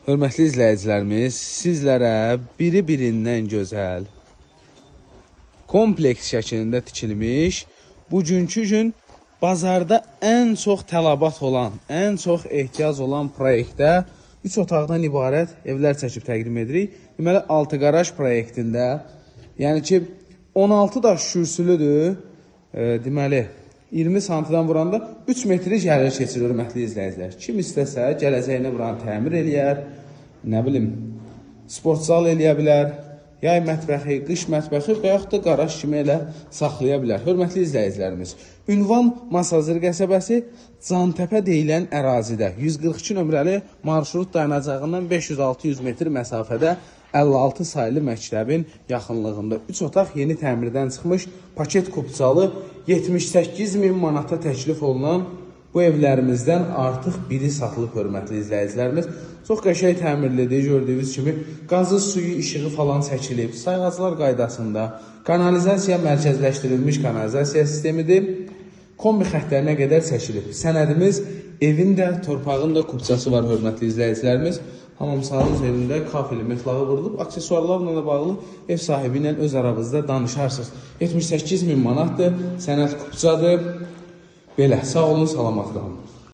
Hörmətli izləyicilərimiz, sizlərə biri-birindən gözəl kompleks şəklində tikilmiş, bugünkü gün bazarda ən çox tələbat olan, ən çox ehtiyac olan proyektdə 3 otaqdan ibarət evlər çəkib təqdim edirik. Deməli, 6 qaraj proyektində, yəni ki, 16 daş kürsülüdür, deməli, 20 santidən vuranda 3 metri gəlir keçir, hörmətli izləyicilər. Kim istəsə gələcəyinə buranı təmir eləyər, nə bilim, sport zal eləyə bilər, yay mətbəxi, qış mətbəxi və yaxud da qaraj kimi elə saxlaya bilər. Hörmətli izləyicilərimiz, ünvan Masazır qəsəbəsi Cantəpə deyilən ərazidə 142 nömrəli marşrut dayanacağından 500-600 metr məsafədə 56 saylı məktəbin yaxınlığında 3 otaq yeni təmirdən çıxmış paket kupçalı 78 min manata təklif olunan bu evlərimizdən artıq biri satılıb, hörmətli izləyicilərimiz. Çox qəşəng təmirlidir, gördüyünüz kimi qazı, suyu, işığı falan çəkilib, sayğaclar qaydasında, kanalizasiya mərkəzləşdirilmiş kanalizasiya sistemidir. Kombi xəttlərinə qədər çəkilib. Sənədimiz evin də, torpağın da kupçası var, hörmətli izləyicilərimiz. Hamamsalın üzərində kafeli metlağı vurulub. Aksesuarlarla da bağlı ev sahibi ilə öz aranızda danışarsınız. 78 min manatdır, sənəd kupçadır. Belə, sağ olun, salamat qalın.